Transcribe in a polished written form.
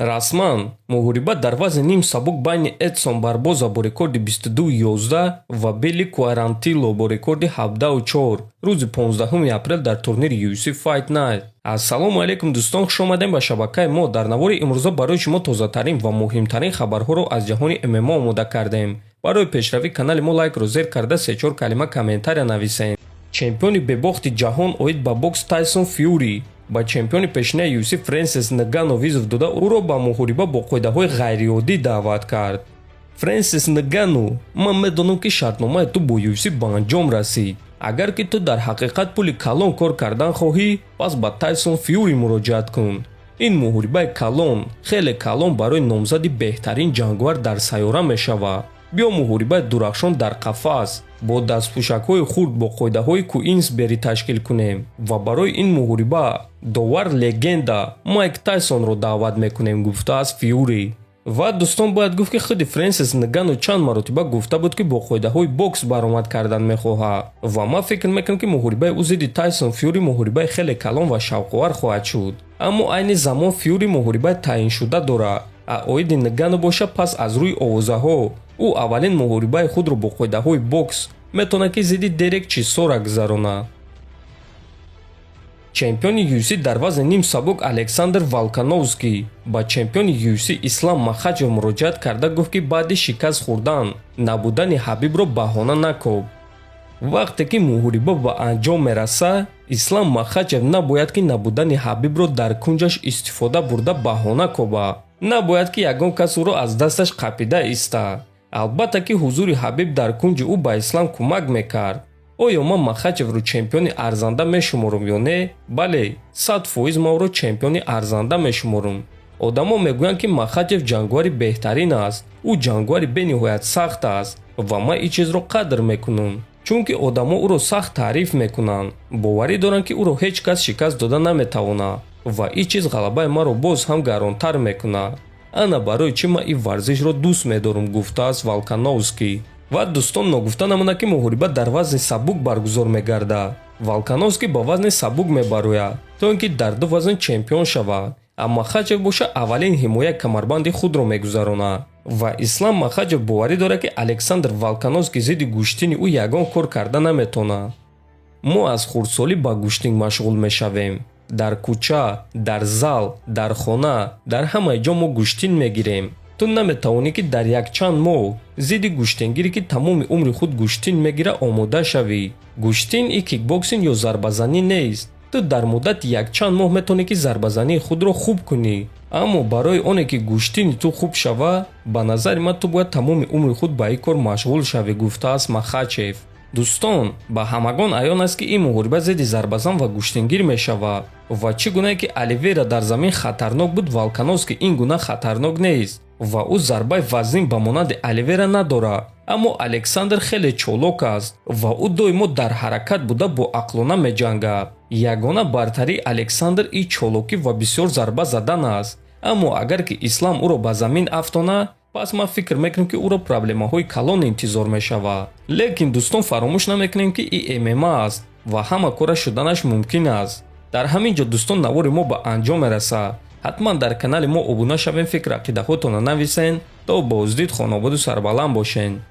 Расман муҳориба дар вазни ним сабук байни Эдсон Барбоза бо рекорди 22-11 ва Билли Куарантило бо рекорди 17-4 рӯзи 15 апрел дар турнири UFC Fight Night. Ассалому алайкум, дӯстон, хуш омадем ба шабакаи мо. Дар навори имрӯза барои шумо тозатарин ва муҳимтарин хабарҳоро аз ҷаҳони ММА омода кардем. Барои пешравии канали мо лайкро зер карда, се-чор калима комментария нависем. Чемпиони бебохти ҷаҳон оид ба бокс Тайсон Фьюри ба чемпиони пешинаи UFC Фрэнсис Нгану вызов дода, ӯро ба муҳориба бо қоидаҳои ғайриоддӣ даъват кард. Фрэнсис Нгану, ман медонам, ки шартномаи ту бо UFC ба анҷом расид. Агар ки ту дар ҳақиқат пули калон кор кардан хоҳӣ, пас ба Тайсон Фьюри муроҷиат кун. Ин муҳорибаи калон, хеле калон барои номзади беҳтарин ҷанговар дар сайёра мешавад. Биё, муҳорибаи дурахшон дар қафас бо дастпӯшакҳои хурд бо қоидаҳои Куинсбери ташкил кунем ва барои ин муҳориба довар легенда Майк Тайсонро даъват мекунем, гуфтааст Фьюри. Ва, дӯстон, бояд гуфт, ки худи Фрэнсис Нгану чанд маротиба гуфта буд, ки бо қоидаҳои бокс баромад кардан мехоҳад, ва ман фикр мекунам, ки муҳорибаи ӯ зидди Тайсон Фьюри муҳорибаи хеле калон ва шавқовар хоҳад шуд. Аммо айни замон Фьюри муҳорибаи таъйиншуда дорад. А оиди Нгану боша, пас аз рӯи овозаҳо ӯ аввалин муҳорибаи худро бо қоидаҳои бокс метавонад, ки зидди Дерек Чисора гузаронад. Чемпиони UFC дар вазни ним сабук Александр Волкановский ба чемпиони UFC Ислам Махачев муроҷиат карда гуфт, ки баъди шикаст хӯрдан набудани Ҳабибро баҳона накоб. Вақте ки муҳориба ба анҷом мерасад, Ислам Махачев набояд, ки набудани Ҳабибро дар кунҷаш истифода бурда баҳона кобад. Набояд, ки ягон кас ӯро аз дасташ қапида истад. Албатта, ки ҳузури Ҳабиб дар кунҷи ӯ ба Ислам кӯмак мекард. Оё ман Махачевро чемпиони арзанда мешуморам ё не? Бале, 100% ман ӯро чемпиони арзанда мешуморам. Одамо мегӯянд, ки Махачев ҷанговари беҳтарин аст, ӯ ҷанговари бениҳоят сахт аст, ва ман ин чизро қадр мекунам, чунки одамо ӯро сахт таъриф мекунанд, боварӣ доранд, ки ӯро ҳеҷ кас шикаст дода наметавонад, ва ин чиз ғалабаи маро боз ҳам гаронтар мекунад. Ана барои чӣ ман ин варзишро дӯст медорам, гуфтааст Волкановский. Ва, дӯстон, ногуфта намонад, ки муҳориба дар вазни сабук баргузор мегардад. Волкановский ба вазни сабук мебарояд, то ин ки дар ду вазн чемпион шавад, а Махачев боша аввалин ҳимояи камарбанди худро мегузаронад. Ва Ислам Махачев боварӣ дорад, ки Александр Волкановский зидди гӯштини ӯ ягон кор карда наметавонад. Мо аз хурдсолӣ ба гӯштин машғул мешавем. Дар кӯча, дар зал, дар хона, дар ҳамаи ҷо мо гӯштин мегирем. Ту наметавонӣ, ки дар якчанд моҳ зидди гӯштингире, ки тамоми умри худ гӯштин мегирад, омода шавӣ. Гӯштин и кикбоксинг ё зарбазанӣ нест. Ту дар муддати якчанд моҳ метавонӣ, ки зарбазании худро хуб кунӣ, аммо барои оне ки гӯштини ту хуб шавад, ба назари ман, ту бояд тамоми умри худ ба ин кор машғул шавӣ, гуфтааст Махачев. Дӯстон, ба ҳамагон аён аст, ки ин муҳориба зидди зарбазан ва гӯштингир мешавад. Ва чӣ гунае ки Оливера дар замин хатарнок буд, Волкановский ин гуна хатарнок нест ва ӯ зарбаи вазнин ба монанди Оливера надорад. Аммо Александр хеле чолок аст ва ӯ доимо дар ҳаракат буда, боақлона меҷангад. Ягона бартарии Александр и чолокӣ ва бисёр зарба задан аст. Аммо агар ки Ислам ӯро ба замин афтонад, пас ман фикр мекунам, ки ӯро проблемаҳои калон интизор мешавад. Лекин, дӯстон, фаромӯш намекунем, ки и ММА аст ва ҳама кора шуданаш мумкин аст. Дар ҳамин ҷо, дӯстон, навори мо ба анҷом мерасад. Ҳатман дар канали мо обуна шавем, фикр ақидаҳотонро нависен. То боздид, хонободу сарбаланд бошен.